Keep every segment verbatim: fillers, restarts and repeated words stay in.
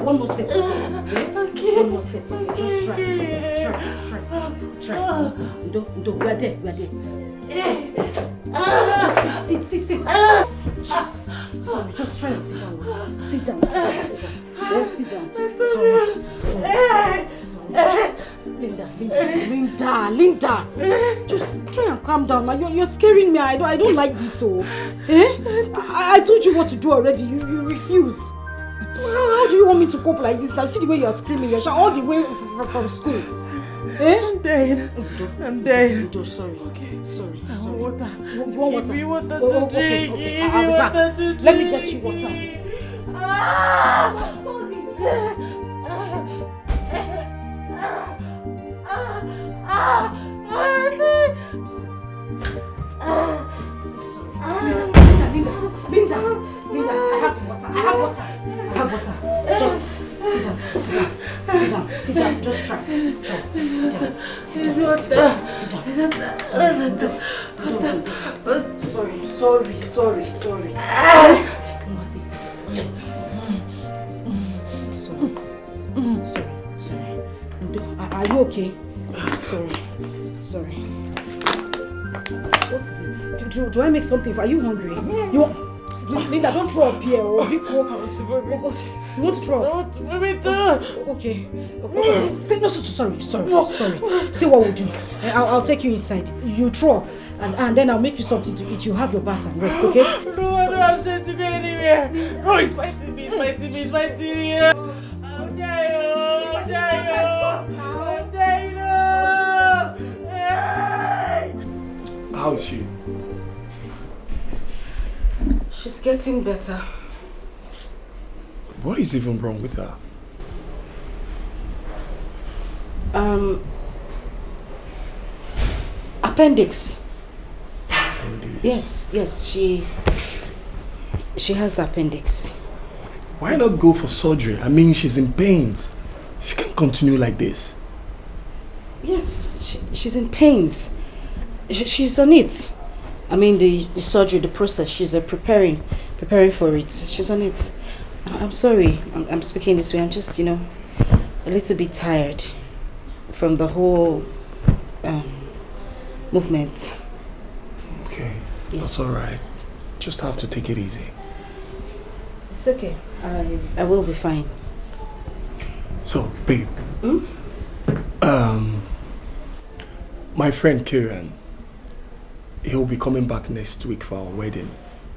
One more step. Eh? One more step. Just try. Try. Try. Try. Ndo, Ndo, we are there. We are there. Just, just sit, sit, sit, sit. Jesus. Sorry, just try and sit down. Sit down, sit down, sit down. Oh, sit down. Sorry, sorry. Sorry. Linda, Linda, Linda, Linda. Just try and calm down. Now you're, you're scaring me. I don't, I don't like this. So, eh? I, I told you what to do already. You, you refused. How, how do you want me to cope like this now? See the way you are screaming. You're all the way from, from school. Eh? I'm dying. I'm dying. Ndo, sorry. Okay. Sorry. I want water. You, you want water? Give me water to drink. Oh, okay, okay. I'll be back. Let me get you water. Ah! Sorry. Linda, Linda, Linda, Linda, I have the water. I have water. I have water. Just sit down, sit down, sit down, sit down. Just try, try. Sit down, sit down, sit down, sit down. Sorry, Linda. Sorry, sorry, sorry, sorry. Sorry, sorry, sorry. Are you okay? Sorry, sorry. What is it? Do, do, do I make something for? Are you hungry? You want, Linda, don't throw up here. Oh, you want to throw up? Okay. Say no, so, so, sorry, sorry, sorry. Say what would you? I'll, I'll take you inside. You throw up, and, and then I'll make you something to eat. You have your bath and rest, okay? No, I don't have sense to go anywhere. No, it's fighting me, it's fighting me, it's fighting me. I'll die, oh, I'll die, oh, I'll die, oh. Hey! How is she? She's getting better. What is even wrong with her? Um, appendix. Appendix. Yes, yes, she she has appendix. Why not go for surgery? I mean, she's in pains. She can't continue like this. Yes, she, she's in pains. She, she's on it. I mean, the, the surgery, the process, she's uh, preparing, preparing for it. She's on it. I- I'm sorry, I'm, I'm speaking this way. I'm just, you know, a little bit tired from the whole um, movement. Okay, that's all right. Just have to take it easy. It's okay. I, I will be fine. So, babe, um, my friend Kieran, he'll be coming back next week for our wedding.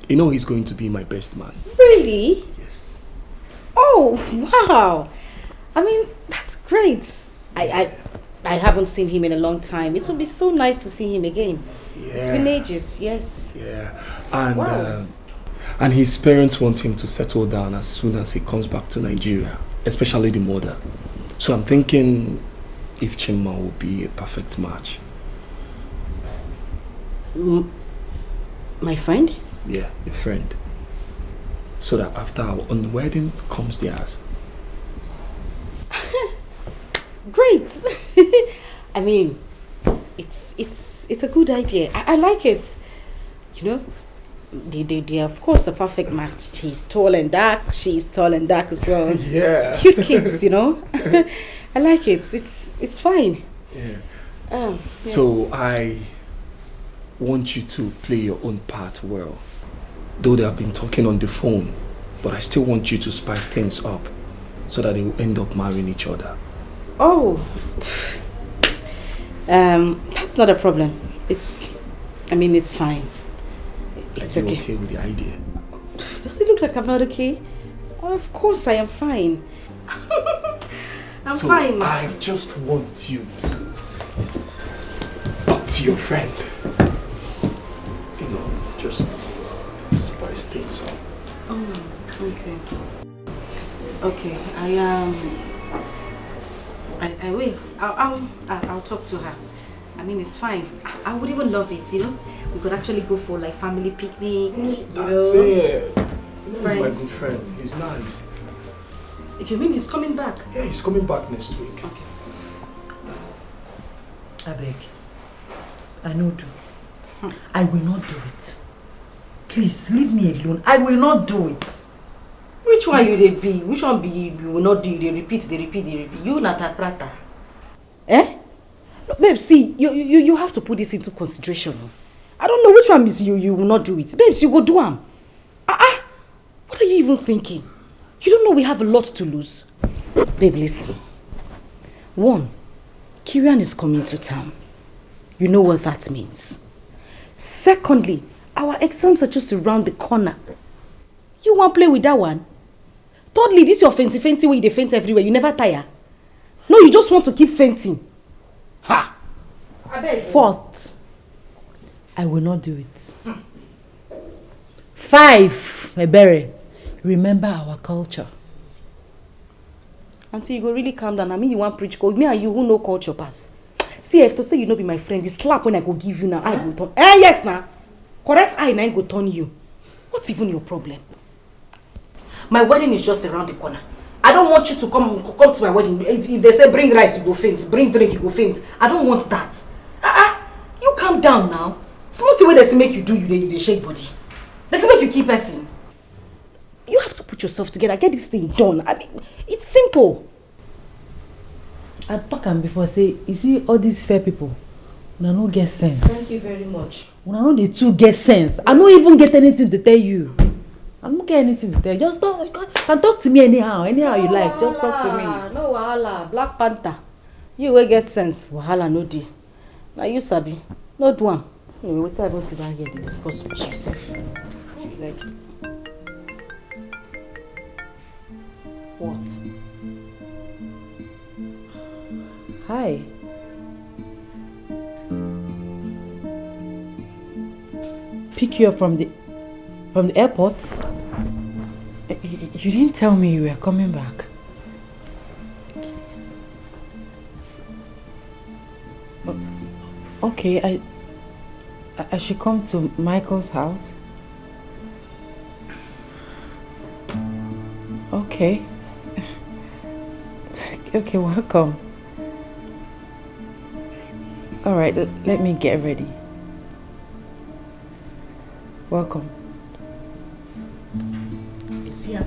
You know he's going to be my best man. Really? Yes. Oh, wow. I mean, that's great. I, I, I haven't seen him in a long time. It would be so nice to see him again. It's been ages, yes. Yeah. And, uh, and his parents want him to settle down as soon as he comes back to Nigeria, especially the mother. So I'm thinking if Chima would be a perfect match. M- my friend? Yeah, your friend. So that after our own wedding comes theirs. Great. I mean, it's it's it's a good idea. I, I like it. You know, they, they they are of course a perfect match. He's tall and dark. She's tall and dark as well. Yeah. Cute kids, you know. I like it. It's it's fine. Yeah. Oh, yes. So I want you to play your own part well. Though they have been talking on the phone, but I still want you to spice things up so that they will end up marrying each other. Oh, um, that's not a problem. It's, I mean, it's fine. It's okay. Are you okay with the idea? Does it look like I'm not okay? Of course I am fine. I'm fine. So I just want you to talk to your friend. You know, just spice things up. Oh, okay. Okay, I um, I, I will. I'll, I'll I'll I'll talk to her. I mean, it's fine. I, I would even love it. You know, we could actually go for like family picnic. You know, it. He's my good friend. He's nice. You mean he's coming back? Yeah, he's coming back next week. Okay. Abeg, I no do. I will not do it. Please, leave me alone. I will not do it. We Which one you dey be? Which one be you will not do? You dey repeat, dey repeat, dey repeat. You na typewriter. Eh? No, babe, see, you, you, you have to put this into consideration. Oh. I don't know which one is you, you will not do it. Babes, you go do am. Ah, ah. What are you even thinking? You don't know we have a lot to lose. Babe, listen. One, Kirian is coming to town. You know what that means. Secondly, our exams are just around the corner. You wan play with that one? Thirdly, this your fancy fancy way you dey faint everywhere. You never tire. No, you just want to keep fainting. Ha! Abeg. Fourth, I will not do it. Five, Ebere, remember our culture. Auntie, you go really calm down. I mean, you wan preach code. Me and you who know culture pass. See, if to say you no be my friend, the slap when I go give you now, I go turn. Eh, yes, na. Correct eye na go turn you. What's even your problem? My wedding is just around the corner. I don't want you to come come to my wedding. If, if they say bring rice, you go faint. Bring drink, you go faint. I don't want that. Ah, ah, you calm down now. Small thing wey they say make you do, you dey you dey shake body. They say make you keep person. You have to put yourself together, get this thing done. I mean, it's simple. I talk am before say, you see all these fair people, una no get sense. Thank you very much. Una no dey too get sense. I no even get anything to tell you. I no get anything to tell you. Just talk, you can, can talk to me anyhow, anyhow you like. Just talk to me. No wahala, Black Panther. You wey get sense, wahala no dey. Na you sabi. No do am. Anyway, wetin I even sit down here dey discuss with you sef? Like, what? Hi. Pick you up from the from the airport? Y- y- You didn't tell me you were coming back. O- Okay, I I- I should come to Michael's house. Okay. Okay, welcome. All right, l- let me get ready. Welcome. You see am?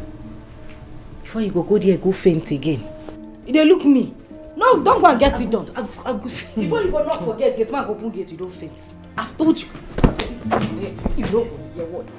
Before you go go there, go faint again. You dey look me. No, don't go and get it done. I, I go see. Before you go knock for gate, gate man go open gate, you don faint. I've told you. You no go hear word.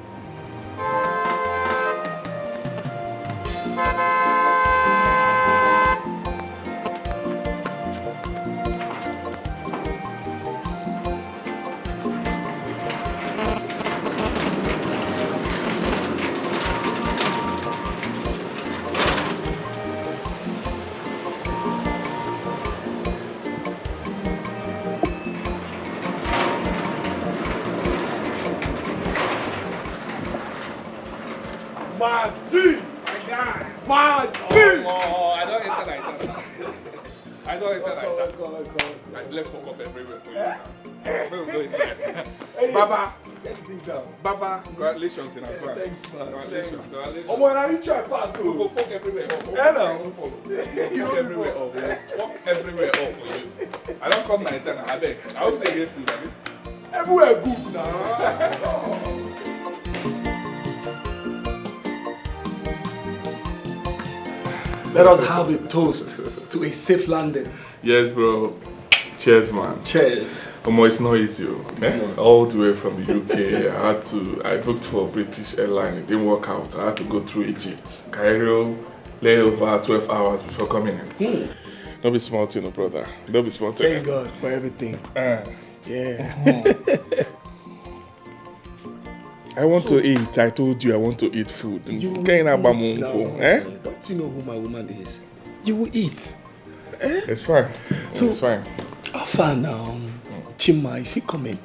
Martin! My guy! Martin! Oh, I don't enter like that. I don't enter like that. Come, come, come. Like, let's fuck up everywhere for you. Eh? Let me go inside. Hey, Baba! Get the thing down. Baba, congratulations in advance. Thanks, man. Congratulations, thanks. Congratulations. Omo, na you try pass, oh. We go fuck everywhere up. Eh, now? We go fuck everywhere up. We go fuck everywhere up for you. I don't come Naija now, I beg. I hope say you get food, abi? Everywhere good now. Let us have a toast to a safe landing. Yes, bro. Cheers, man. Cheers. Omo, it's not easy. Oh. It's Eh? Not. All the way from the U K, I had to. I booked for British Airline. It didn't work out. I had to go through Egypt, Cairo, layover twelve hours before coming in. Hmm. No be small thing, oh, brother. No be small thing. Thank God for everything. Uh. Yeah. I want So, to eat. I told you I want to eat food. You will Kẹ́yìn náà bá mu eat now. Nǹkan, eh? Don't you know who my woman is? You will eat. Eh? It's fine. So, it's fine. How far now? Chima, is he coming?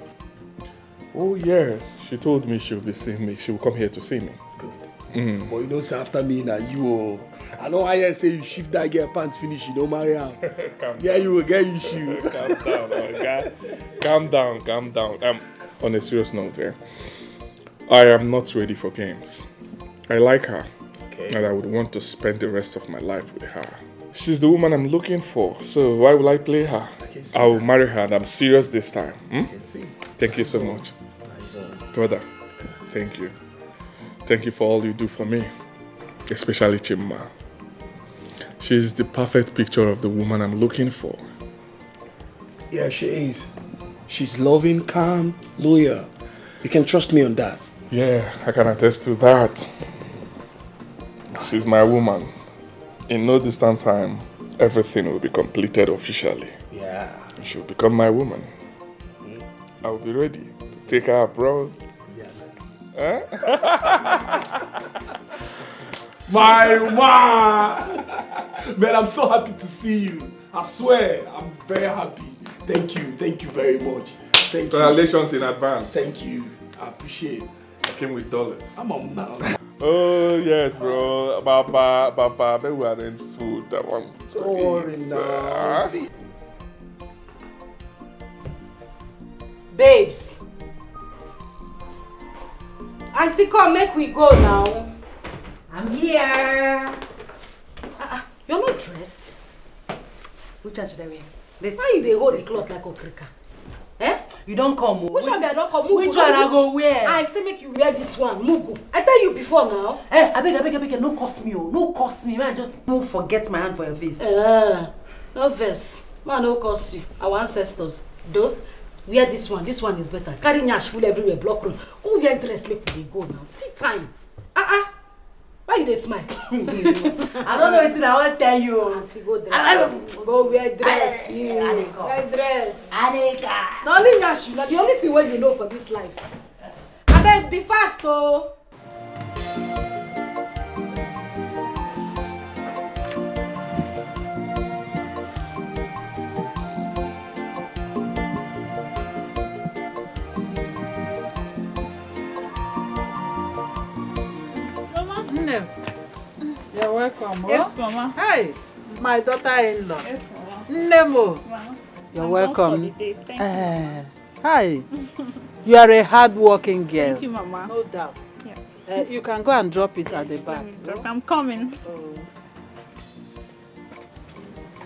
Oh, yes. She told me she'll be seeing me. She will come here to see me. Mm. But you know, say after me, now you. Oh. I know I hear say you shift that girl pants finish, you don't marry her. Calm Yeah, down. You will get issue. Calm down, my guy. Calm down, calm down. Um, on a serious note, eh? I am not ready for games. I like her, Okay. And I would want to spend the rest of my life with her. She's the woman I'm looking for, so why will I play her? I can see I will that. Marry her, and I'm serious this time. Hmm? I can see. Thank you so much. Nice one. Brother, thank you. Thank you for all you do for me. especially Chima. She's the perfect picture of the woman I'm looking for. Yeah, she is. She's loving, calm, loyal. You can trust me on that. Yeah, I can attest to that. She's my woman. In no distant time, everything will be completed officially. Yeah. She'll become my woman. Mm. I'll be ready to take her abroad. Yeah. Eh? My woman! Man, I'm so happy to see you. I swear, I'm very happy. Thank you. Thank you very much. Thank you. Congratulations in advance. Thank you. I appreciate it. I came with dollars. I'm on now. Oh, yes, bro. Baba, Baba, I bet we arrange food. That one. Don't worry now. Ah. See. Babes. Auntie, come, make we go now. I'm here. Ah, ah, you're not dressed. Which one should I wear? This. Why you dey hold the cloth like okrika? Eh? You don come o. Which one be I don come? Which one I go wear? I say make you wear this one. Mugu. I tell you before now. Eh, abeg, abeg, abeg, no curse me o. No curse me. Man, just no forget my hand for your face. Eh, no vex. Man, no curse you. Our ancestors. Though, wear this one. This one is better. Carry nyash full everywhere, block road. Go wear dress, make we dey go now. See time. Ah, ah. Why you dey smile? I don't know wetin I wan tell you o. Auntie, go dress. I, I, go wear dress. I, I dey come. Wear dress. I dey come. Na only nyash, na the only thing wey you know for this life. Abeg, be fast o. Mama. Nne. You're welcome. Yes, oh. Mama. Hi, my daughter-in-law. Yes, Mama. Nne mo. Mama. You're welcome. I'm done for the day. Thank you, eh, Mama. Hi. You are a hard-working girl. Thank you, Mama. No doubt. Yeah. Eh, you can go and drop it at the back. Yes, let me drop. I'm coming. Oh.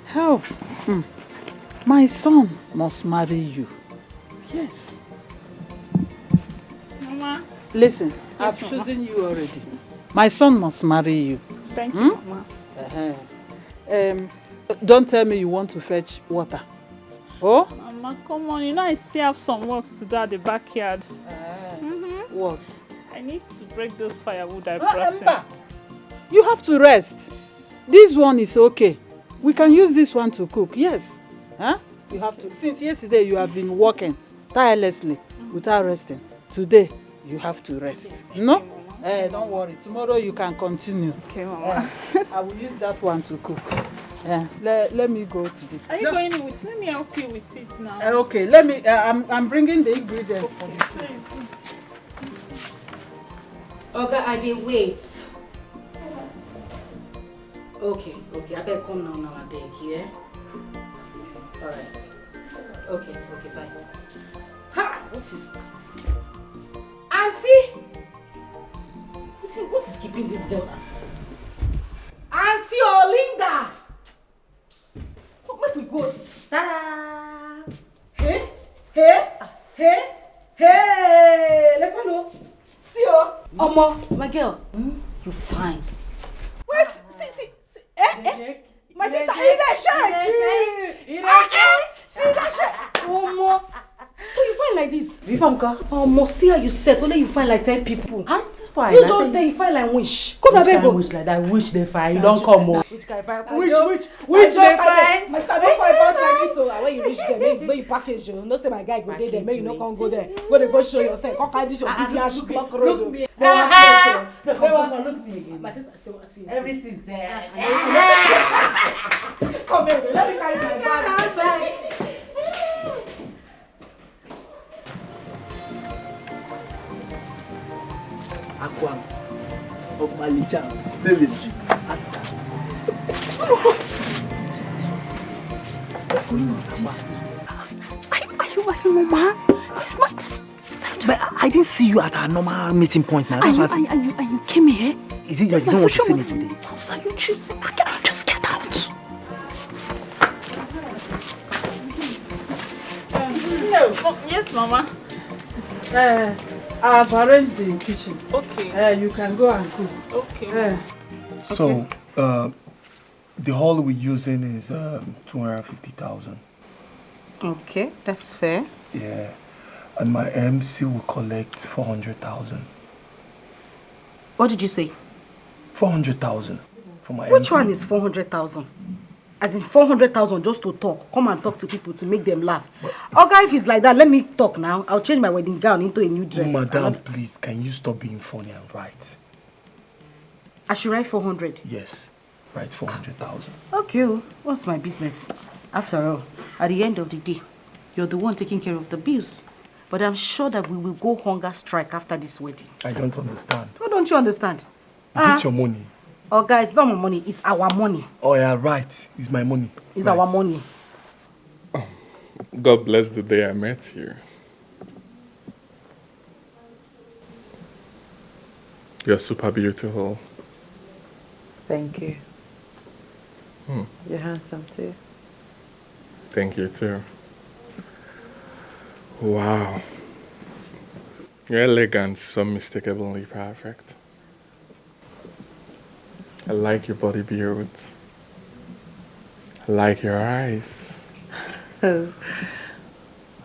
Help. Hmm. My son must marry you. Yes. Mama. Listen, yes, I've Mama. Chosen you already. My son must marry you. Thank you, hmm? Mama. Uh-huh. Um, don't tell me you want to fetch water. Oh? Mama, come on. You know I still have some works to do at the backyard. Uh, mm-hmm. What? I need to break those firewood I brought in. Emma, you have to rest. This one is okay. We can use this one to cook. Yes. Huh? You have to. Since yesterday, you have been working tirelessly without resting. Today, you have to rest. No? Eh, don't worry. Tomorrow, you can continue. Okay, Mama. Eh, I will use that one to cook. Eh, let, let me go to the... Are you going with? Let me help you with it now. Eh, okay, let me, eh, I'm, I'm bringing the ingredients for you. Please. Oga, I dey wait. Okay, okay, abeg come now, now, abeg, yeah? Alright. Okay, okay, bye. Ha! What is... Auntie! What is, what is keeping this girl? Auntie Olinda! Come, make we go. Ta-da! Hey, hey, hey, hey! Lekwano. See o. Omo, my girl, hmm? You fine. Wait, see, see, see. Eh, eh. My sister, e dey shake. Ah, eh. See that shake. Omo. So you fine like this? Before, nko? Omo, see how you set. Only you fine like ten people. How to fine? You just dey fine like wish. Come, abeg, go. Wish like that. Wish dey fine. You don come o. Which kind fine? Which, which, which dey fine? My sister, no fine pass like this o. When you reach there, make, make you package o. You know say my guy go dey there. Make you no come go there. Go dey go show yourself. Come carry this your big ass block road o. No one place o. No one. Look me again. My sister, see, see, see. Everything there. Come here, let me carry my bag. Akwam, Omalicha, baby, Asas. What's going on with this? Are you, are you, are you, Mama? This man. But I, I didn't see you at our normal meeting point now. And you, and, and you, and you came here? Is it that you don't want to see me today? How are you choosing? Just get out. Um, hello. Oh, yes, Mama. Uh, I've arranged the kitchen. Okay. Uh, you can go and cook. Okay. Uh, So, uh, the hall we're using is um, two hundred fifty thousand. Okay, that's fair. Yeah. And my M C will collect four hundred thousand. What did you say? Four hundred thousand for my Which M C. One is four hundred thousand? As in four hundred thousand just to talk. Come and talk to people to make them laugh. Oga, if it's like that, let me talk now. I'll change my wedding gown into a new dress. Madam, please, can you stop being funny and write? I should write four hundred? Yes. Write four hundred thousand. Okay, oh, what's my business? After all, at the end of the day, you're the one taking care of the bills. But I'm sure that we will go hunger strike after this wedding. I don't understand. What don't you understand? Is it your money? Oh, guys, not my money. It's our money. Oh, yeah, right. It's my money. It's our money. God bless the day I met you. You're super beautiful. Thank you. Hmm. You're handsome too. Thank you too. Wow. Your elegance is unmistakably perfect. I like your body build. I like your eyes. Now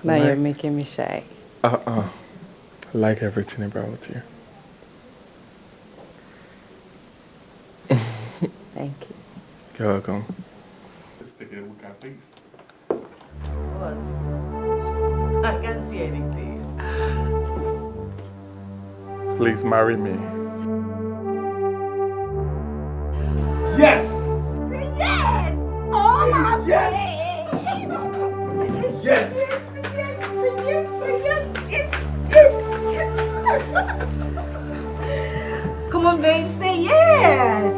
you're making me shy. Uh-uh. I like everything about you. Thank you. You're welcome. Let's take a look at this. What? I can't see anything. Please marry me. Yes! Say yes! Oh my God! Yes! Yes! Yes! Yes! Yes! Come on, babe, say yes!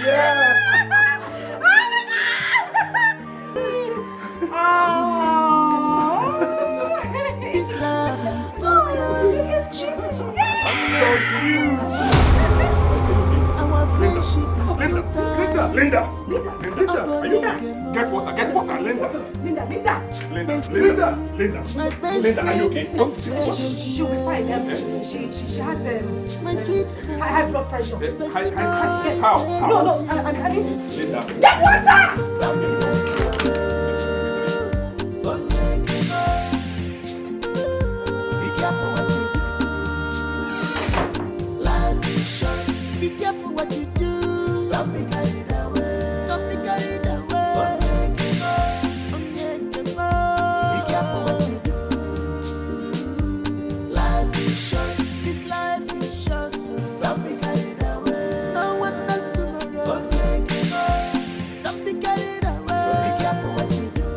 Yeah! This love is too much. I'm not the mood. Our friendship is too tight. Linda, Linda, Linda, are you okay? Get water, get water, Linda. Linda, Linda. Linda, Linda, Linda, are you okay? What? She'll be fine. She, she, she has um, my sweet high, high blood pressure. High, high, high, how? How? No, no, I, I, I mean, Linda. Get water! Be careful what you do. Life is short. Be careful what you do. Don't be carried away. Don't be carried away. Be careful what you do. Life is short. This life is short. Don't be carried away. No one knows tomorrow. Don't be carried away. Be careful what you do.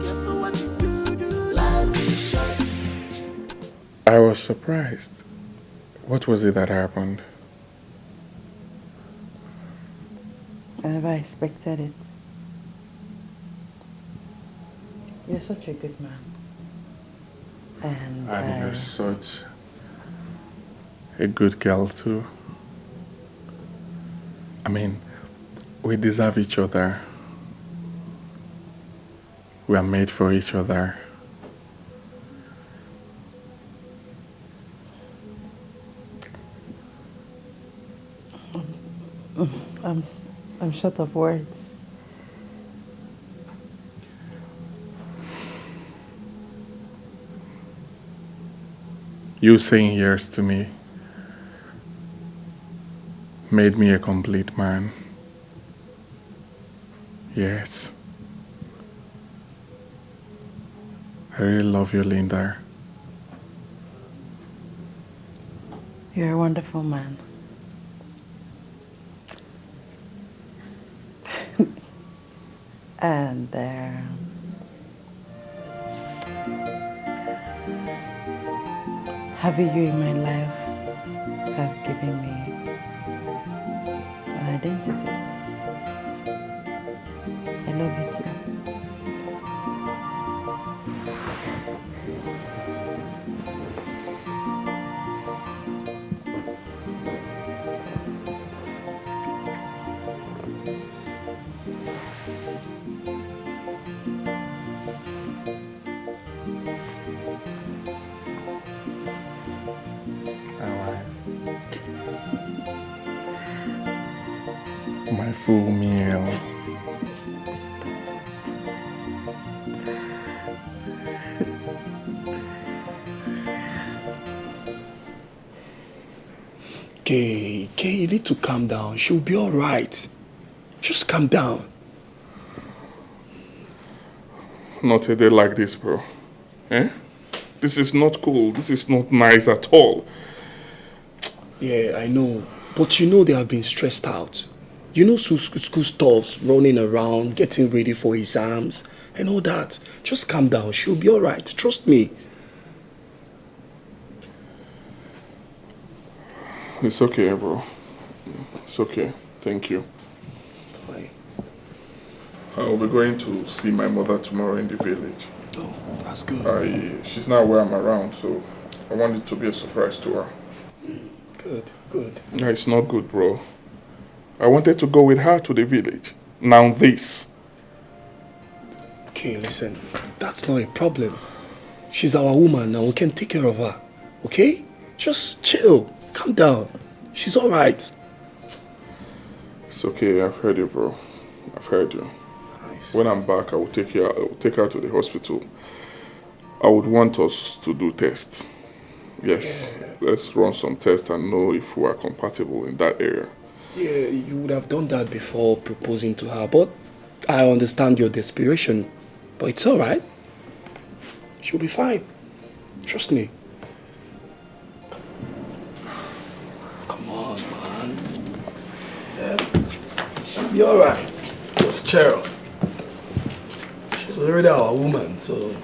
Careful what you do, do. Life is short. I was surprised. What was it that happened? I never expected it. You're such a good man. And, and uh, you're such a good girl too. I mean, we deserve each other. We are made for each other. I'm, I'm short of words. You saying yes to me made me a complete man. Yes. I really love you, Linda. You're a wonderful man. And uh, having you in my life has given me an identity. I love you too. My full meal. Kay, Kay, you need to calm down. She'll be all right. Just calm down. Not a day like this, bro. Eh? This is not cool. This is not nice at all. Yeah, I know. But you know they have been stressed out. You know, school, school stuffs, running around, getting ready for exams, and all that. Just calm down. She'll be all right. Trust me. It's okay, bro. It's okay. Thank you. Bye. I'll be going to see my mother tomorrow in the village. Oh, that's good. I, she's not aware I'm around, so I want it to be a surprise to her. Good, good. No, it's not good, bro. I wanted to go with her to the village. Now this. Okay, listen, that's not a problem. She's our woman now. We can take care of her. Okay? Just chill. Calm down. She's all right. It's okay. I've heard you, bro. I've heard you. Nice. When I'm back, I will take her. I will take her to the hospital. I would want us to do tests. Yes. Yeah. Let's run some tests and know if we are compatible in that area. Yeah, you would have done that before proposing to her, but I understand your desperation. But it's all right. She'll be fine. Trust me. Come on, man. Yeah. She'll be all right. Just cheer up. She's already our woman, so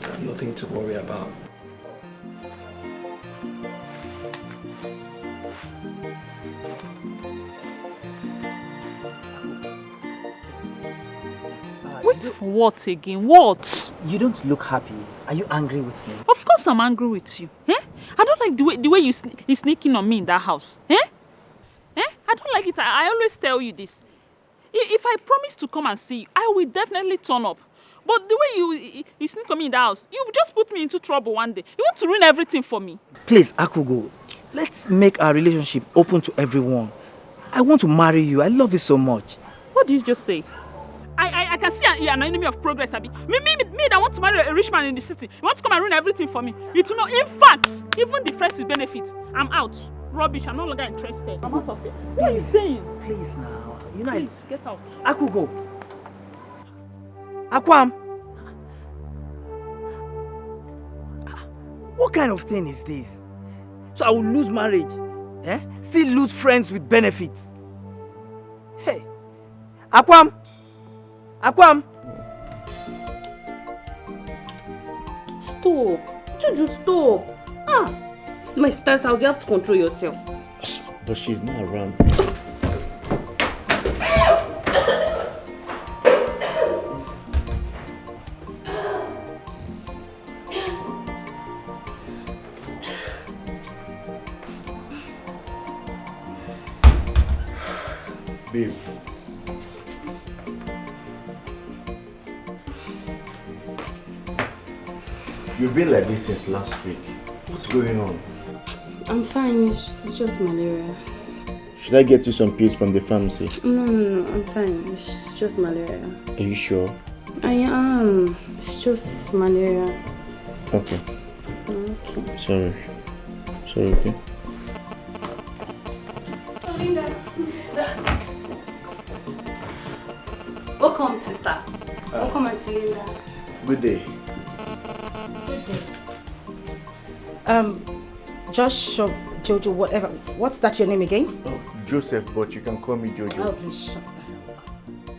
I have nothing to worry about. Wait, what again? What? You don't look happy. Are you angry with me? Of course I'm angry with you. Eh? I don't like the way the way you sne- you sneak in on me in that house. Eh? Eh? I don't like it. I, I always tell you this. I- If I promise to come and see you, I will definitely turn up. But the way you you- you sneak on me in that house, you just put me into trouble one day. You want to ruin everything for me. Please, Akugo, let's make our relationship open to everyone. I want to marry you. I love you so much. What did you just say? I, I, I can see an, you're an enemy of progress, Abi. Me, me, me, me that want to marry a rich man in the city. You want to come and ruin everything for me. It will not. In fact, even the friends will benefit. I'm out. Rubbish. I'm no longer interested. I'm out of here. What are you Please, saying? Please now. You know, I- Please get out. Akugo. Akwam. What kind of thing is this? So I will lose marriage, eh? Still lose friends with benefits. Hey, Akwam, Akwam. Stop. Juju, stop. Ah, it's my sister's house. You have to control yourself. But she's not around. Babe. You've been like this since last week. What's going on? I'm fine. It's just malaria. Should I get you some pills from the pharmacy? No, no, no. I'm fine. It's just malaria. Are you sure? I am. It's just malaria. Okay. Okay. Sorry. Sorry, okay? Welcome, sister. Welcome, Auntie Linda. Good day. Good day. Um, Josh or Jojo, whatever. What's that your name again? Oh, Joseph, but you can call me Jojo. Oh, please shut that up.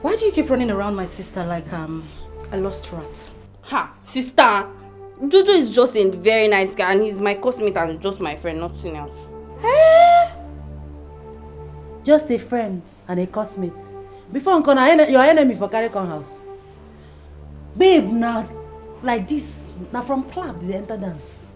Why do you keep running around my sister like um a lost rat? Ha, sister. Jojo is just a very nice guy and he's my classmate and just my friend, nothing else. Just a friend and a classmate. Before Nkona, en- your enemy for carry come house. Babe, na like this, na from club dey enter dance.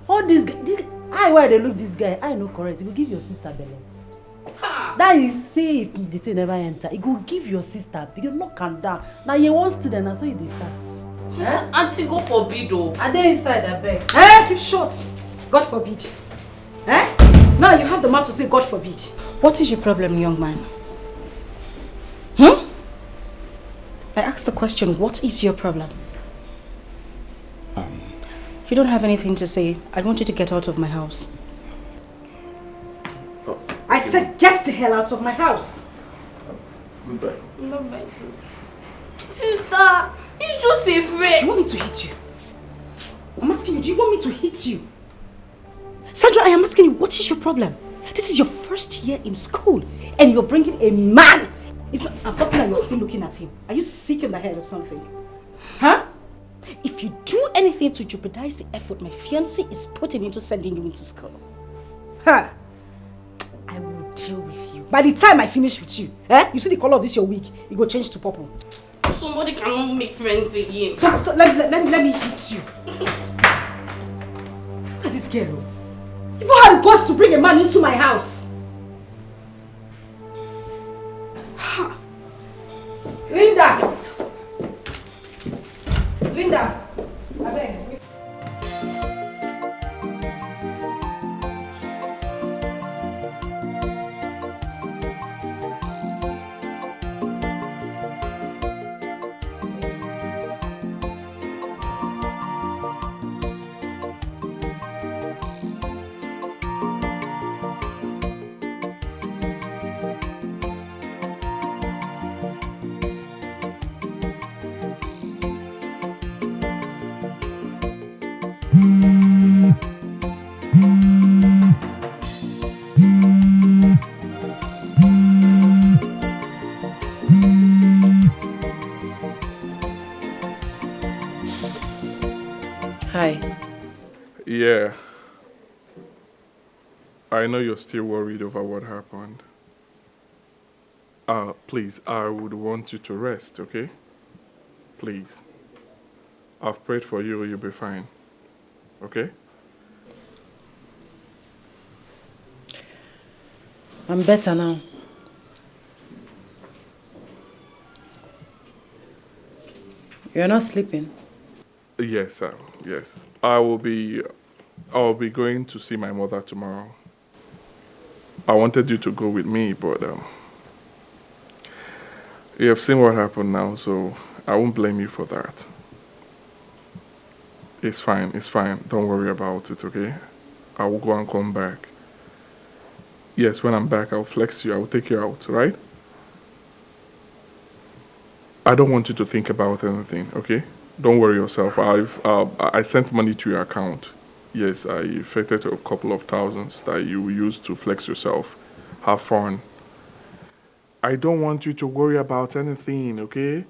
All this, g- this eye wey I dey look this guy, I no correct. He go give your sister belle. That you see, if the thing never enter, he go give your sister. You knock am down. Now you one student, na so you dey start. Sister, Auntie, God forbid o. I dey inside, abeg. Eh, keep short. God forbid. Eh? Now you have the mouth to say, "God forbid." What is your problem, young man? Hmm? I asked the question, what is your problem? Um, you don't have anything to say. I want you to get out of my house. Oh, I said, "Get the hell out of my house." Goodbye. Bye-bye. Sister, it's just a friend. You want me to hit you? I'm asking you, do you want me to hit you? Sandra, I am asking you, what is your problem? This is your first year in school, and you're bringing a man. It's, I'm talking and you're still looking at him. Are you sick in the head or something? Huh? If you do anything to jeopardize the effort my fiancé is putting into sending you into school, ha! I will deal with you. By the time I finish with you, eh? You see the color of this your wig, it go change to purple. Somebody cannot make friends again. So, so let, let, let, let me hit you. Look at this girl. Oh. You had the guts to bring a man into my house. Ha! Linda! Linda! Abeg. Hi. Yeah. I know you're still worried over what happened. Uh, please, I would want you to rest, okay? Please. I've prayed for you, you'll be fine. Okay? I'm better now. You're not sleeping? Yes, sir. Yes. I will be, I'll be going to see my mother tomorrow. I wanted you to go with me, but, um, you have seen what happened now, so I won't blame you for that. It's fine, it's fine. Don't worry about it, okay? I will go and come back. Yes, when I'm back, I'll flex you. I'll take you out, right? I don't want you to think about anything, okay? Don't worry yourself. I've, uh, I sent money to your account. Yes, I effected a couple of thousands that you will use to flex yourself. Have fun. I don't want you to worry about anything, okay?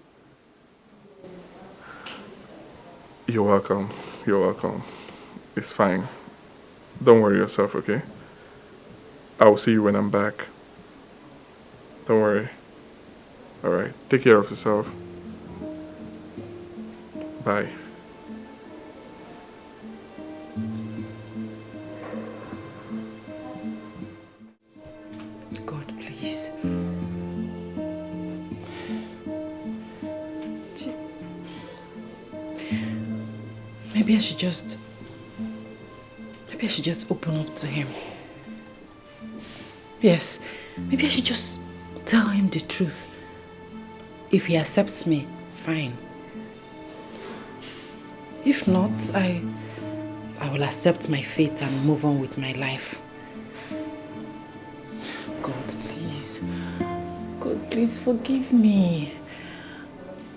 You're welcome. You're welcome. It's fine. Don't worry yourself, okay? I will see you when I'm back. Don't worry. All right. Take care of yourself. Bye. God, please. Maybe I should just, maybe I should just open up to him. Yes, maybe I should just tell him the truth. If he accepts me, fine. If not, I, I will accept my fate and move on with my life. God, please. God, please forgive me.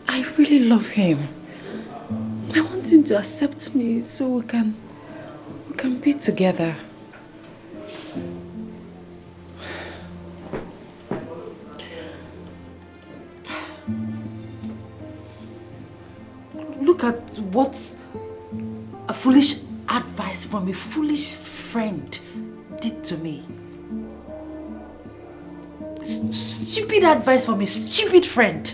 I really love him. I want him to accept me so we can, we can be together. Look at what a foolish advice from a foolish friend did to me. S- stupid advice from a stupid friend.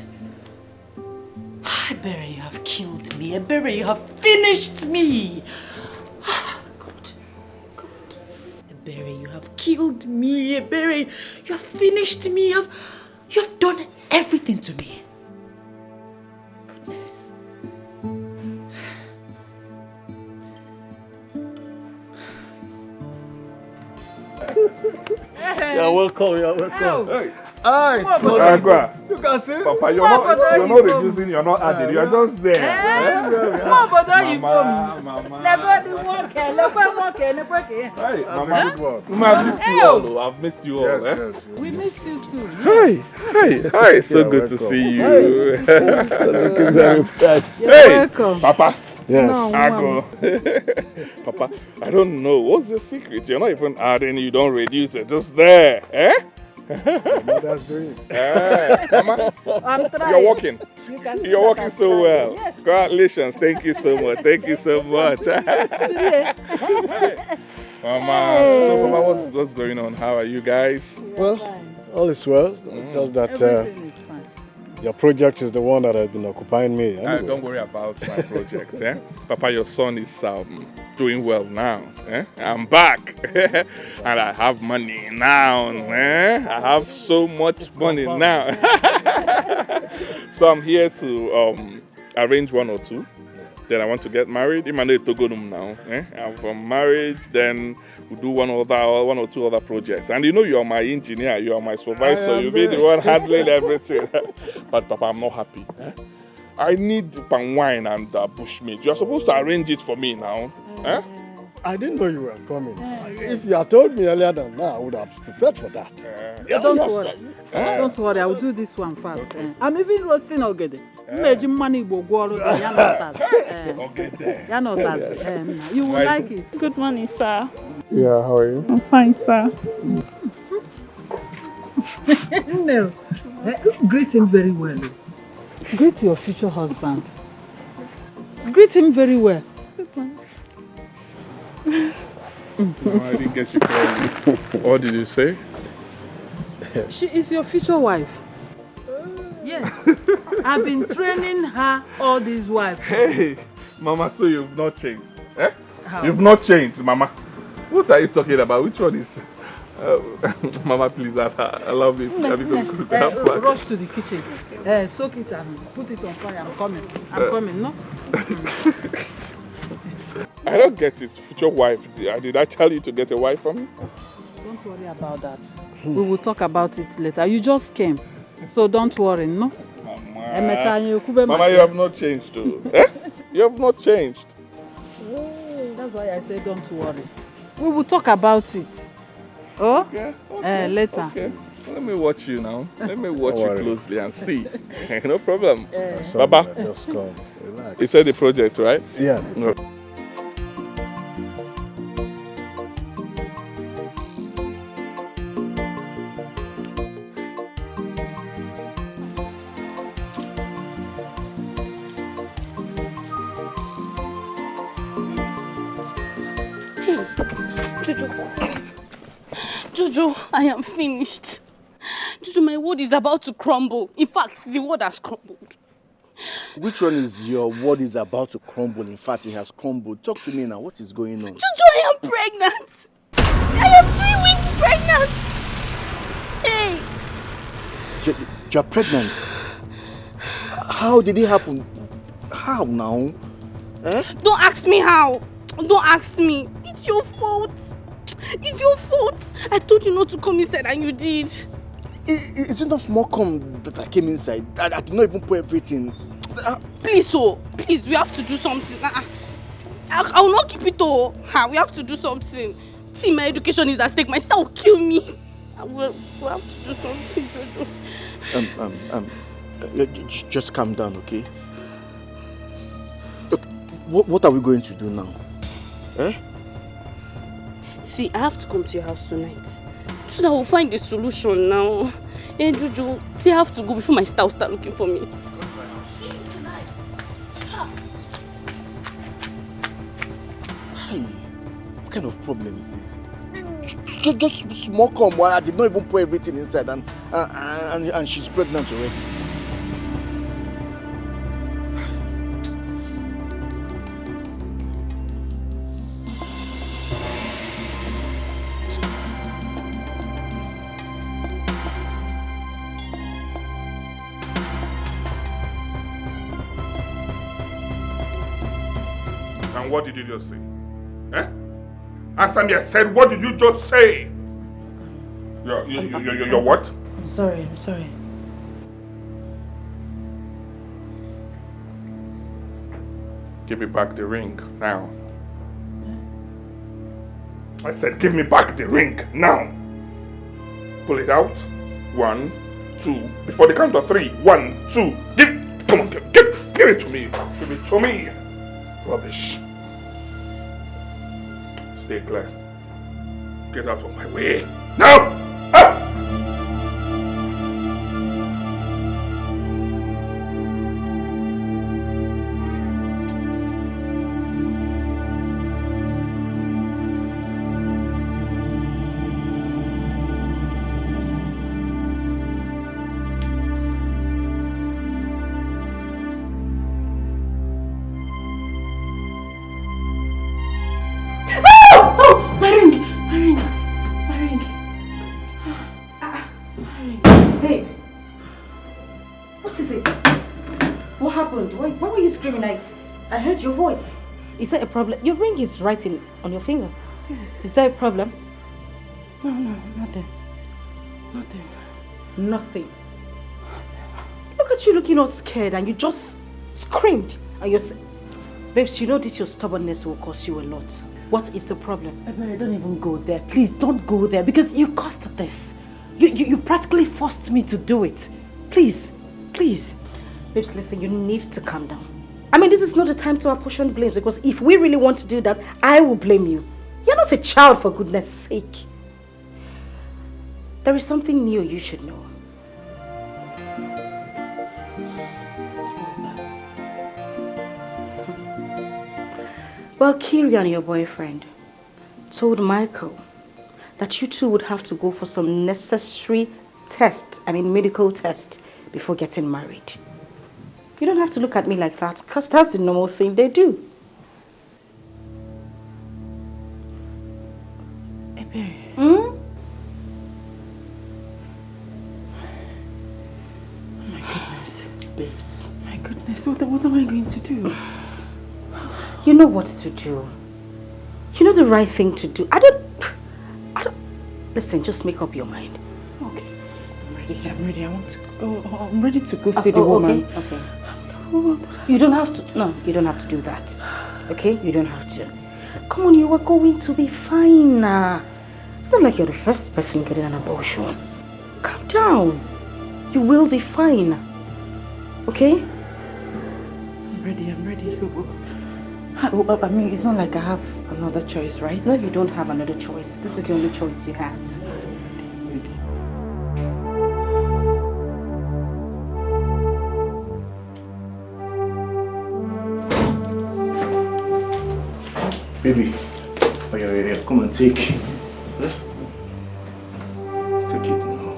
Ebere, you have killed me. Ebere, you have finished me. God, God. Ebere, you have killed me. Ebere, you have finished me. You have, you have done everything to me. Goodness. You're welcome. You're welcome. Hey, Hi. Agua. You can see. Papa, you're not, you're not reducing, you're not adding. You're just there. Eh? Mama, mama. Legodi nwoke, lekwe nwoke, lekwe ke. Hey, That's a mama. good one. Mama, I've missed you all. Oh. I've missed you all. Yes, Eh? yes, yes. We missed you too. Hi, hi, hi. So You're good to welcome. See you. Looking very bright. You're Hey, welcome. Papa. Yes. No, Ago. Papa, I don't know. What's the secret? You're not even adding, you don't reduce, you're just there. Eh? Mother's doing. Eh, Mama, I'm trying. You're working. You can see You're that working I'm so trying. Well. Yes. Congratulations. Thank you so much. Thank you so much. Today. Mama, so Mama, what's, what's going on? How are you guys? Well, all is well. Just that uh, Everything is fine. Your project is the one that has been occupying me. Uh, Anyway. Don't worry about my project. Eh? Papa, your son is um, doing well now. Eh? I'm back. And I have money now. Eh? I have so much money now. So I'm here to um, arrange one or two. Then I want to get married. Imane Togonum now. Eh? I'm from marriage, then we do one other, one or two other projects. And you know you are my engineer, you are my supervisor, you'll be the one handling everything. But Papa, I'm not happy. Eh? I need palm wine and uh, bushmeat. You're supposed to arrange it for me now. Eh? I didn't know you were coming. If you had told me earlier than now, I would have prepared for that. Don't worry. Don't worry, I'll do this one first. Eh, I'm even roasting ogede. Mmeji mmanụ Igbo gwọrọ gị, ya na ụtazị. Eh, ya na ụtazị. Eh, you will like it. Good morning, sir. Yeah, how are you? I'm fine, sir. No. Eh, greet him very well. Greet your future husband. Greet him very well. No, I didn't get you clearly. What did you say? She is your future wife. Yes. I've been training her all this while. Hey, Mama, so you've not changed. Eh? How? You've not changed, Mama. What are you talking about? Which one is? Uh, Mama, please, I, I love it. I need to Eh, go grab back. Rush to the kitchen. Eh, soak it and put it on fire. I'm coming. I'm coming, no? I don't get it. Future wife. Did I, did I tell you to get a wife for me? Don't worry about that. We will talk about it later. You just came. So don't worry, no? Mama. Emechaa anyị ekwube Mama, maka you ya. Have not changed, though. Eh? You have not changed. That's why I say don't worry. We will talk about it. Oh? Okay. Eh, later. Okay. Let me watch you now. Let me watch Don't you worry. Closely and see. No problem. Something Baba, that just come. Relax. You said the project, right? Yes. No. Jojo, Jojo, I am finished. Jojo, my world is about to crumble. In fact, the world has crumbled. Which one is your world is about to crumble? In fact, it has crumbled. Talk to me now. What is going on? Jojo, I am pregnant. I am three weeks pregnant. Hey. You're, you're pregnant. How did it happen? How now? Eh? Don't ask me how. Don't ask me. It's your fault. It's your fault. I told you not to come inside and you did. I- i- Is it not small come that I came inside? I, I did not even pour everything. Ah, Please, oh, please, we have to do something. Uh-uh. I, I will not keep it all. Ha, we have to do something. See, my education is at stake. My sister will kill me. I will, we have to do something, Jojo. um, um, um, uh, j- j- just calm down, okay? Look, what, what are we going to do now? Eh? See, I have to come to your house tonight so that we'll find a solution now. Hey, Jojo, see, I have to go before my sister will start looking for me. Hey, what kind of problem is this? Just, just small come. Why I did not even pour everything inside, and uh, and and she's pregnant already. And what did you just say? Eh? Answer me, I said, what did you just say? Your, your, your, your, your what? I'm sorry, I'm sorry. Give me back the ring now. I said, give me back the ring now. Pull it out. One, two. Before the count of three. One, two. Give. Come on, give, give, give it to me. Give it to me. Rubbish. Stay clear. Get out of my way. Now! Up! Oh! Oh! My ring! My ring! My ring! Ah, ah, my ring. Babe! What is it? What happened? Why, why were you screaming? I, I heard your voice. Is there a problem? Your ring is right in, on your finger. Yes. Is there a problem? No, no, nothing. Nothing. Nothing. Look at you looking all scared and you just screamed. And you're... Babes, you know this your stubbornness will cost you a lot. What is the problem? Ebere, don't even go there. Please, don't go there because you caused this. You, you, you practically forced me to do it. Please, please. Babes, listen, you need to calm down. I mean, this is not the time to apportion blames, because if we really want to do that, I will blame you. You're not a child, for goodness sake. There is something new you should know. What's that? Well, Kirian, your boyfriend, told Michael that you two would have to go for some necessary test, I mean medical test, before getting married. You don't have to look at me like that, because that's the normal thing they do. Ebere. Hmm? Oh my goodness. Babes. My goodness, what, what am I going to do? You know what to do. You know the right thing to do. I don't... I don't... Listen, just make up your mind. Okay. I'm ready. I'm ready. I want to go. Oh, I'm ready to go see the woman. Okay. Okay. You don't have to. No, you don't have to do that. Okay? You don't have to. Come on, you are going to be fine. Uh, it's not like you're the first person getting an abortion. Calm down. You will be fine. Okay? I'm ready. I'm ready. I, I mean, it's not like I have another choice, right? No, you don't have another choice. This is the only choice you have. Baby, oh, yeah, yeah, yeah. Come and take. Huh? Take it now.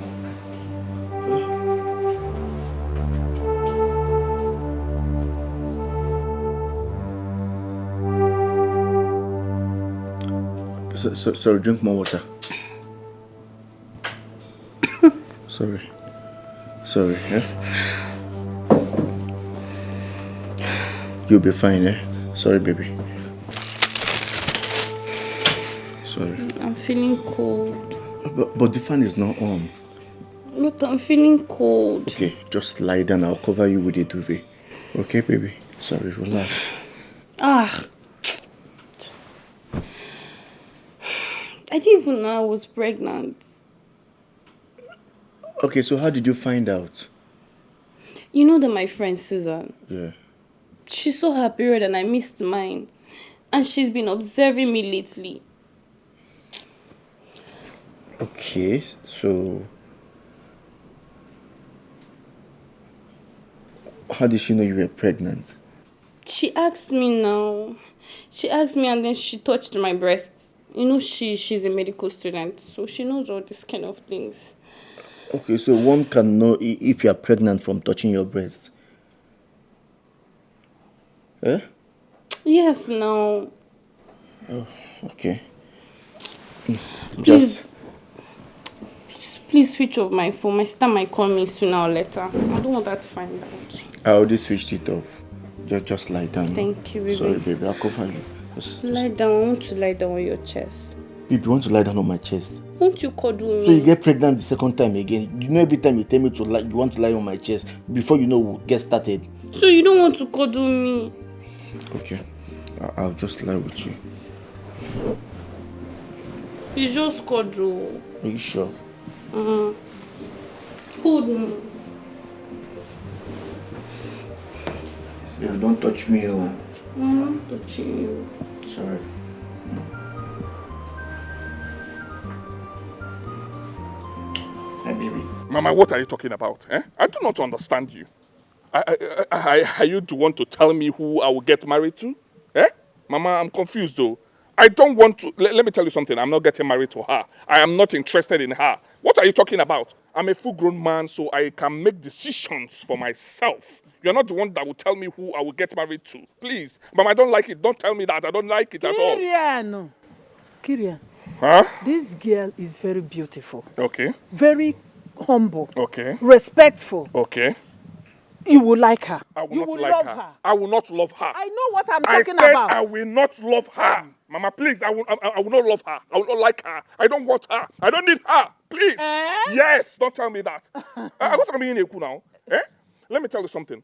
So, so, sorry, drink more water. Sorry. Sorry, eh? You'll be fine, eh? Sorry, baby. Sorry. I'm feeling cold. But, but the fan is not on. But I'm feeling cold. Okay, just lie down. I'll cover you with a duvet. Okay, baby? Sorry, relax. Ah. I didn't even know I was pregnant. Okay, so how did you find out? You know that my friend Susan, Yeah. She saw her period and I missed mine. And she's been observing me lately. Okay, so how did she know you were pregnant? She asked me now. She asked me and then she touched my breast. You know, she she's a medical student, so she knows all this kind of things. Okay, so one can know i- if you are pregnant from touching your breast. Eh? Yes, now. Okay. Please, please switch off my phone. My sister might call me sooner or later. I don't want her to find out. I already switched it off. Just, just lie down. Thank you, baby. Sorry, baby. I'll cover you. Just, Lie down. I want to lie down on your chest. Babe, you want to lie down on my chest? Won't you cuddle me? So you get pregnant the second time again. You know every time you tell me to lie, you want to lie on my chest. Before you know, we get started. So you don't want to cuddle me? Okay, I- I'll just lie with you. It's just cuddle. Are you sure? Mm. Hold me. Babe, don't touch me, oh. I'm not touching you. Sorry. My baby. Mama, what are you talking about? Eh? I do not understand you. I, I, I, I, are you the one to tell me who I will get married to? Eh? Mama, I'm confused though. I don't want to. Let, let me tell you something. I'm not getting married to her. I am not interested in her. What are you talking about? I'm a full grown man, so I can make decisions for myself. You're not the one that will tell me who I will get married to. Please. Mama, I don't like it. Don't tell me that. I don't like it at all. Kirian. Kirian. Huh? This girl is very beautiful. Okay. Very humble. Okay. Respectful. Okay. You will like her. I will you not will like love her. her. I will not love her. I know what I'm I talking said about. I will not love her. Mama, please, I will, I, I will not love her. I will not like her. I don't want her. I don't need her. Please. Eh? Yes, don't tell me that. I, I got to be in a now. Eh? Let me tell you something.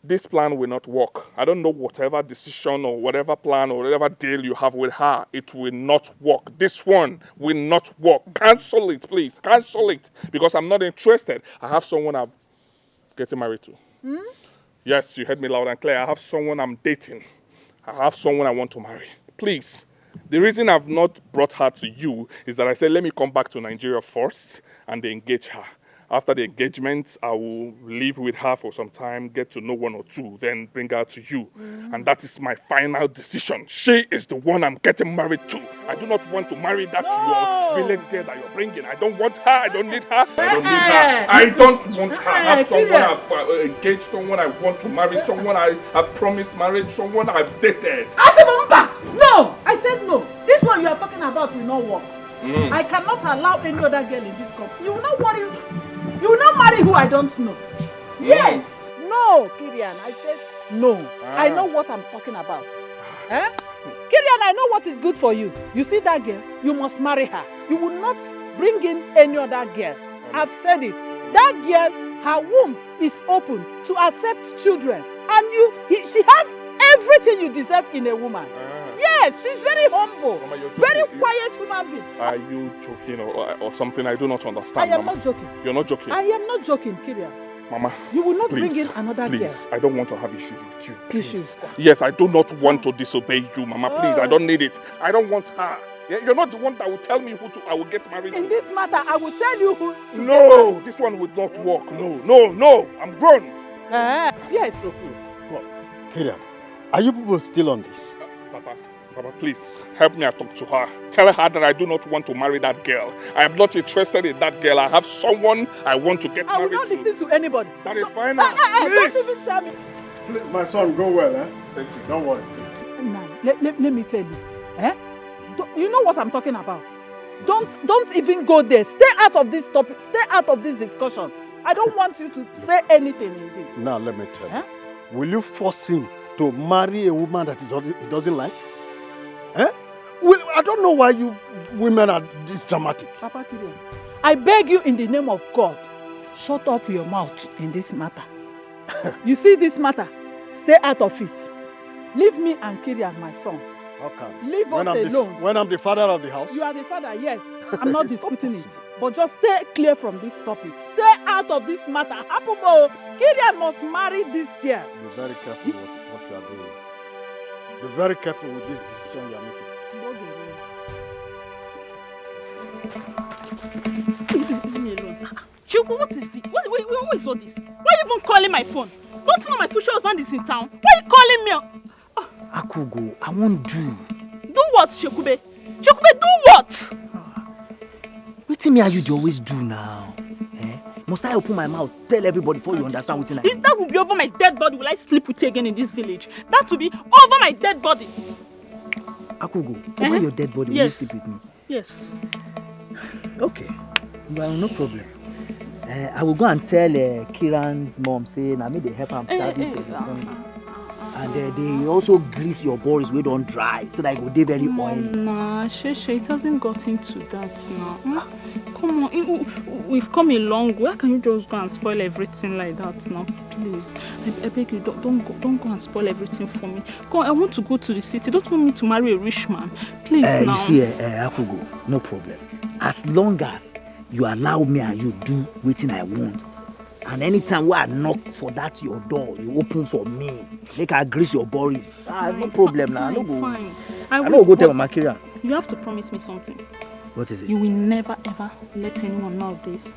This plan will not work. I don't know whatever decision or whatever plan or whatever deal you have with her, it will not work. This one will not work. Cancel it, please. Cancel it. Because I'm not interested. I have someone I'm getting married to. Yes, you heard me loud and clear. I have someone I'm dating. I have someone I want to marry. Please. The reason I've not brought her to you is that I said, let me come back to Nigeria first and they engage her. After the engagement, I will live with her for some time, get to know one or two, then bring her to you. And that is my final decision. She is the one I'm getting married to. I do not want to marry that your village girl that you're bringing. I don't want her. I don't need her. I don't need her. I don't want her. I have someone I've uh, engaged, someone I want to marry, someone I have promised marriage, someone I've dated. Asimumba! No! I said no. This one you are talking about will not work. I cannot allow any other girl in this company. You will not worry. You will not marry who I don't know. Yes. No, Kirian. I said no. I know what I'm talking about. Eh? Kirian, I know what is good for you. You see that girl? You must marry her. You will not bring in any other girl. I've said it. That girl, her womb is open to accept children. And you, he, she has everything you deserve in a woman. Yes, she's very humble, Mama, you're very joking. Quiet human being. Are you joking or, or something? I do not understand. I am Mama. Not joking. You're not joking. I am not joking, Kirian. Mama, You will not please, bring in another please, girl. I don't want to have issues with you. Please. Issues. Yes, I do not want to disobey you, Mama. Please, I don't need it. I don't want her. Yeah, you're not the one that will tell me who to I will get married In to. This matter, I will tell you who. No, this one would not work. No, no, no. I'm grown. Eh, yes. Kirian, are you people still on this? Papa, Papa, please help me and talk to her. Tell her that I do not want to marry that girl. I am not interested in that girl. I have someone I want to get I will married not to. Listen to anybody. That is fine. Eh, eh, eh, don't Please. Even tell me. Please, my son, go well, eh? Thank you. Don't worry. Now, let, let, let me tell you. Eh? Do- You know what I'm talking about. Don't don't even go there. Stay out of this topic. Stay out of this discussion. I don't want you to say anything in this. Now let me tell you. Huh? Will you force him to marry a woman that is, he doesn't like? Eh? Well, I don't know why you women are this dramatic. Papa Kirian, I beg you in the name of God, shut up your mouth in this matter. You see this matter? Stay out of it. Leave me and Kirian, my son. How can? Leave When us I'm alone. The, when I'm the father of the house? You are the father, yes. I'm not disputing it. But just stay clear from this topic. Stay out of this matter. Hapumo, Kirian must marry this girl. Be very careful with what you are doing. Be very careful with this decision you are making. Leave me alone. Chukwu, what is this? What, wait, wait, what is all this? Why are you even calling my phone? Don't you know my future husband is in town? Why are you calling me? Akugo, I won't do. Do what, Chukube? Chukube, do what? Wetin me and you dey always do now? Eh? Must I open my mouth, tell everybody before you understand wetin I If that will be over my dead body, will I sleep with you again in this village? That will be over my dead body. Akugo, over Eh? Your dead body, Yes. Will you sleep with me? Yes. Okay, well, no problem. Uh, I will go and tell uh, Kiran's mom say na me dey help am Eh, service eh, the eh, family. ah, ah, ah. And uh, they also grease your bodies wey don dry so that e go dey very oily. Nah, Sheshe, it hasn't gotten to that now. Hmm? Come on, it, we- we've come a long way. How can you just go and spoil everything like that now? Please, I, I beg you, don't, don't go, don't go and spoil everything for me. Come, I want to go to the city. Don't want me to marry a rich man. Please Uh, now. You see, uh, uh, Akugo, no problem. As long as you allow me and you do wetin I want, and anytime wey I knock for that your door, you open for me, make I grease your boris. Ah, no Fine, problem fine, now. I no go. Fine. I I will, no go tell but Mama Kira. You have to promise me something. What is it? You will never ever let anyone know of this.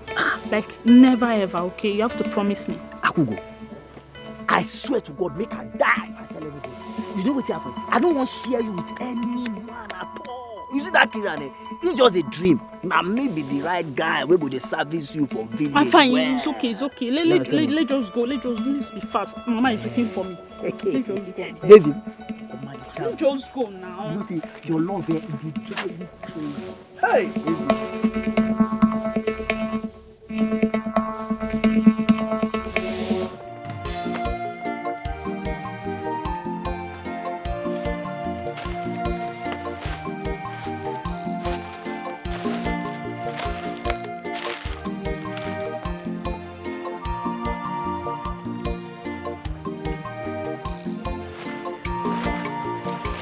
Like, never ever, okay? You have to promise me. Akugo, I swear to God, make I die if I tell everybody. You know wetin happen? I no wan share you with any man at all. You see that Kiran, eh? He just a dream. Na me be the right guy wey go dey service you for village. I'm fine. Well. It's okay. It's okay. Let, You let, understand let, me? Let just go. Let just, let's be fast. Mama is looking for me. Let just go. Baby, come on, Let just go now. You know, see, your love, eh, it dey drive me crazy. Hey, baby.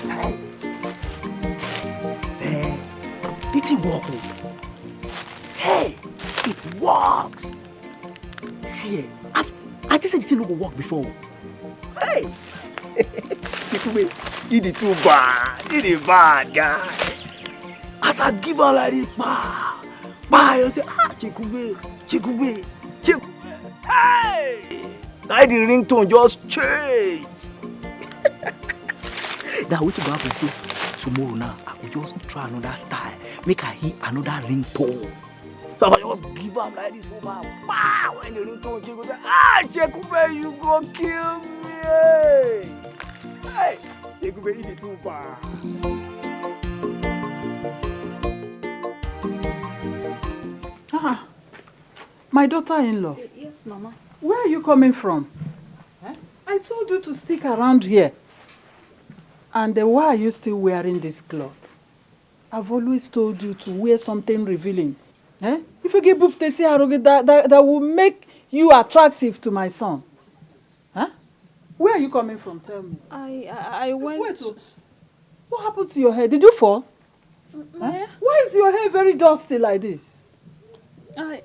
Hey! Eh, the thing work o. Hey! It works! See, eh, I, I think say the thing no go work before o. Hey! People wey, he dey too bad. He dey bad, guy. As I give am like this, pa, pa, you say, "Ah, Chikube, Chikube, Chikube." Hey! Na the ringtone just change. Now wetin go happen say tomorrow now, I go just try another style. Make I hear another ringtone. So I just give am like this, woman. Wow! When the ringtone change, go say, "Ah, Chikube, you go kill me." Hey! Hey! Chikube, he dey too bad. Ah, my daughter-in-law. Yes, Mama. Where are you coming from? Eh? I told you to stick around here. And uh, why are you still wearing this cloth? I've always told you to wear something revealing. Eh? If you get bufte si aroge that, that, that will make you attractive to my son. Huh? Where are you coming from? Tell me. I, I, I went. Wait, oh. What happened to your hair? Did you fall? Huh? Why is your hair very dusty like this? I,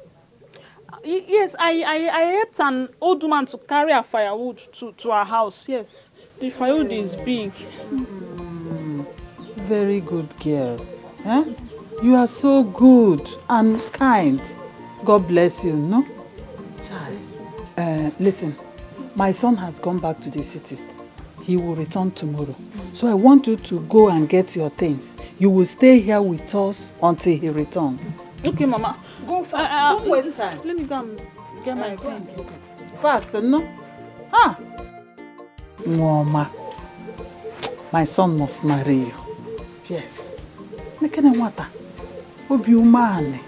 y- yes, I, I, I helped an old woman to carry her firewood to, to her house. Yes, the firewood is big. Very good girl. Eh? You are so good and kind. God bless you, no? Child. Uh, listen, my son has gone back to the city. He will return tomorrow. So I want you to go and get your things. You will stay here with us until he returns. Okay, Mama. Go fast. Uh, uh, Don't waste time. Let me go and get my things. Fast, no? Ah! Nwoma, my son must marry you. Yes. Nekene nwata. Obi umeani.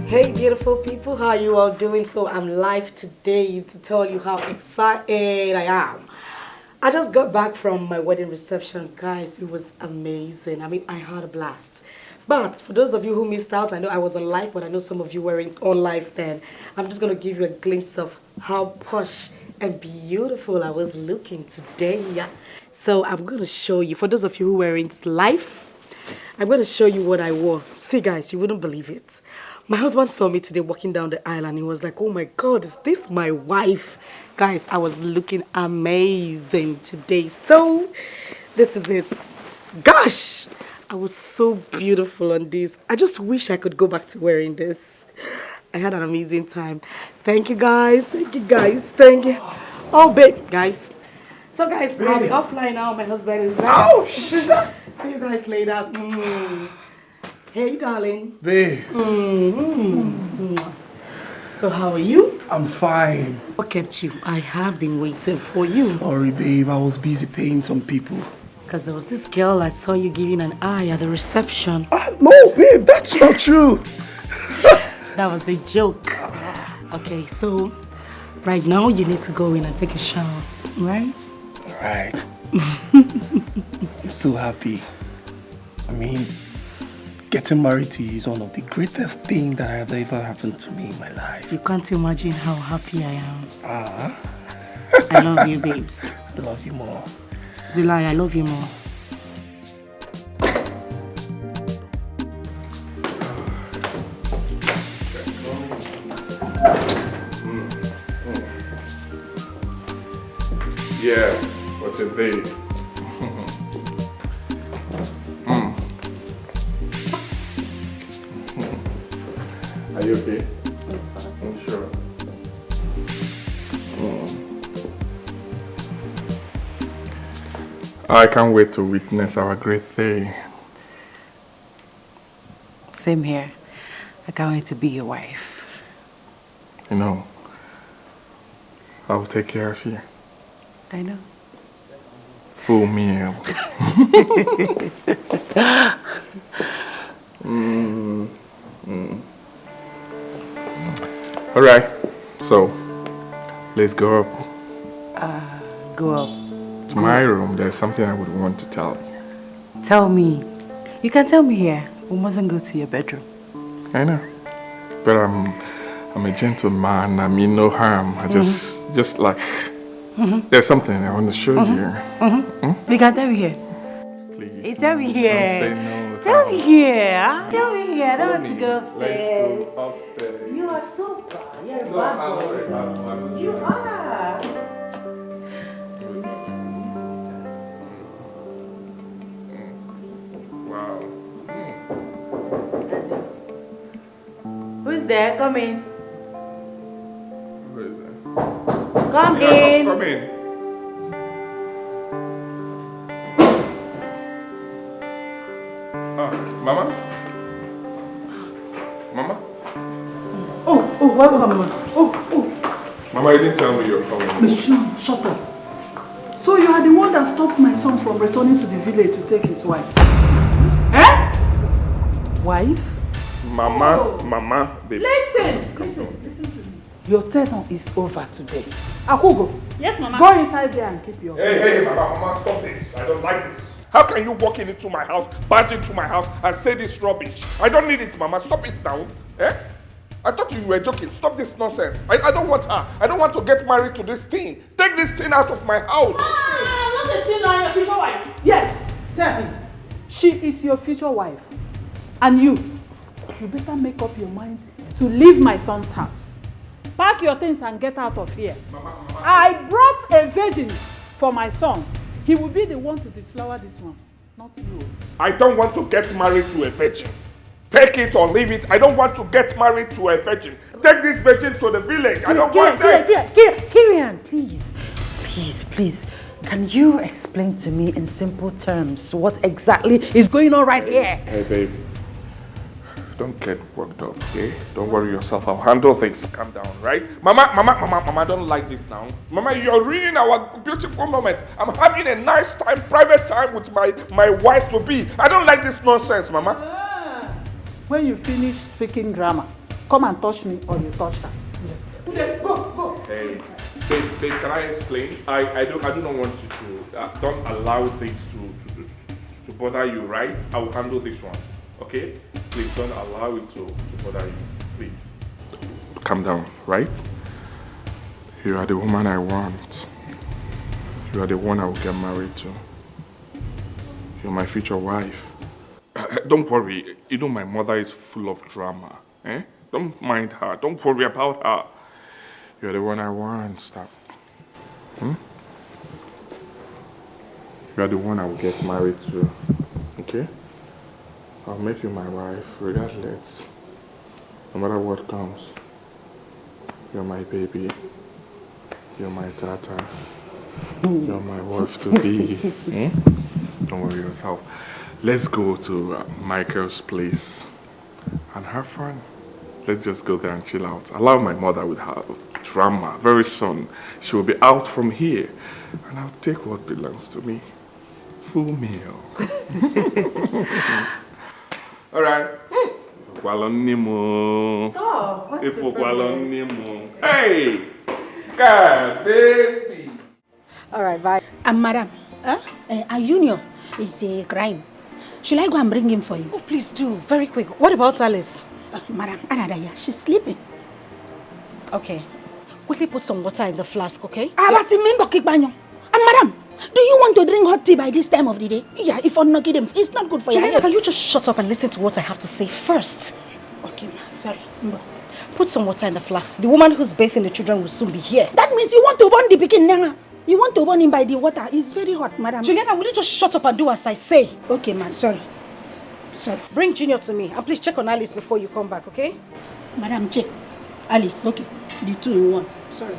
Hey beautiful people, how you all doing? So I'm live today to tell you how excited I am. I just got back from my wedding reception, guys. It was amazing. I mean, I had a blast. But for those of you who missed out, I know I was on live, but I know some of you weren't on live then. I'm just gonna give you a glimpse of how posh and beautiful I was looking today. Yeah. So I'm gonna show you, for those of you who weren't live, I'm gonna show you what I wore. See, guys, you wouldn't believe it. My husband saw me today walking down the aisle and he was like, "Oh my God, is this my wife?" Guys, I was looking amazing today. So, this is it. Gosh, I was so beautiful on this. I just wish I could go back to wearing this. I had an amazing time. Thank you guys. Thank you guys. Thank you. Oh, babe, guys. So, guys, I'll be offline now. My husband is back. Ouch! See you guys later. Mm. Hey, darling. Babe. Mm-hmm. So, how are you? I'm fine. What kept you? I have been waiting for you. Sorry, babe. I was busy paying some people. Because there was this girl I saw you giving an eye at the reception. Ah, no, babe, that's not true. That was a joke. Okay, so right now you need to go in and take a shower, right? All right. I'm so happy. I mean, getting married to you is one of the greatest things that has ever happened to me in my life. You can't imagine how happy I am. Ah. I love you, babes. I love you more. Zulai, I love you more. Yeah, what a day. Mm. Are you okay? I'm sure. Mm. I can't wait to witness our great day. Same here. I can't wait to be your wife. You know, I'll take care of you. I know. Full meal. Mm, mm. All right, so let's go up. Uh, go up. To my room, there's something I would want to tell you. Tell me. You can tell me here. We mustn't go to your bedroom. I know. But I'm, I'm a gentleman. I mean no harm. I just, just like, there's something I want to show you. You can tell me here. Please. You tell me here. Don't say no. Tell me here. Tell me here. I don't want to go upstairs. Let's go upstairs. You are so bad. You're a bad boy. You are. Wow. Who's there? Come in. Who is there? Come in. Come in. Ah, Mama? Mama? Oh, oh, welcome, ma. Oh, oh. Mama, you didn't tell me you're coming. Michelle, shut up. So you are the one that stopped my son from returning to the village to take his wife. Eh? Wife? Mama, oh. Mama, baby. Listen, listen, listen to me. Your tenure is over today. Akugo. Yes, Mama. Go inside there and keep your... Hey, hey, Mama, Mama, stop this. I don't like this. How can you walk into my house, barge into my house, and say this rubbish? I don't need it, Mama. Stop it now. Eh? I thought you were joking. Stop this nonsense. I, I don't want her. I don't want to get married to this thing. Take this thing out of my house. Ah, not a thing now, your future wife. Yes, tell him. She is your future wife. And you, you better make up your mind to leave my son's house. Pack your things and get out of here. Mama, Mama. I brought a virgin for my son. He will be the one to disflower this one, not you. I don't want to get married to a virgin. Take it or leave it. I don't want to get married to a virgin. Take this virgin to the village. I don't want Kirian, Kirian, Kirian, Kirian, please. Please, please. Can you explain to me in simple terms what exactly is going on right here? Hey, babe. Don't get worked up, okay? Don't worry yourself. I'll handle things. Calm down, right? Mama, Mama, Mama, Mama, I don't like this now. Mama, you're ruining our beautiful moment. I'm having a nice time, private time with my, my wife to be. I don't like this nonsense, Mama. Ah. When you finish speaking grammar, come and touch me or you touch her. Go, go. Hey, babe, babe, can I explain? I, I don't, I do not want you to, uh, don't allow things to, to, to bother you, right? I will handle this one, okay? Please don't allow it to, to bother you, please. Calm down, right? You are the woman I want. You are the one I will get married to. You're my future wife. Don't worry, you know my mother is full of drama. Eh? Don't mind her. Don't worry about her. You're the one I want. Stop. Hmm? You're the one I will get married to. Okay? I'll make you my wife, regardless. No matter what comes. You're my baby. You're my daughter. You're my wife to be. Hmm? Don't worry yourself. Let's go to uh, Michael's place and have fun. Let's just go there and chill out. Allow my mother with her drama. Very soon, she will be out from here. And I'll take what belongs to me. Full meal. All right. Efukwala nne m o. Oh, what's your Efukwala problem? Nne m o. Hey! God, baby! All right, bye. And madam, huh? Uh, a union is a crime. Should I go and bring him for you? Oh, please do, very quick. What about Alice? Uh, madam, Anadaya, she's sleeping. Okay. Quickly put some water in the flask, okay? Abasi mimbo kikbanyo. And madam, do you want to drink hot tea by this time of the day? Yeah, if not, give them. It's not good for your Juliana, health. Can you just shut up and listen to what I have to say first? Okay, ma. Sorry. Mbo. Put some water in the flask. The woman who's bathing the children will soon be here. That means you want to burn the pikin nanga. You want to burn him by the water. It's very hot, madam. Juliana, will you just shut up and do as I say? Okay, ma. Sorry. Sorry. Bring Junior to me and please check on Alice before you come back, okay? Madam, check. Alice, okay. The two in one. Sorry.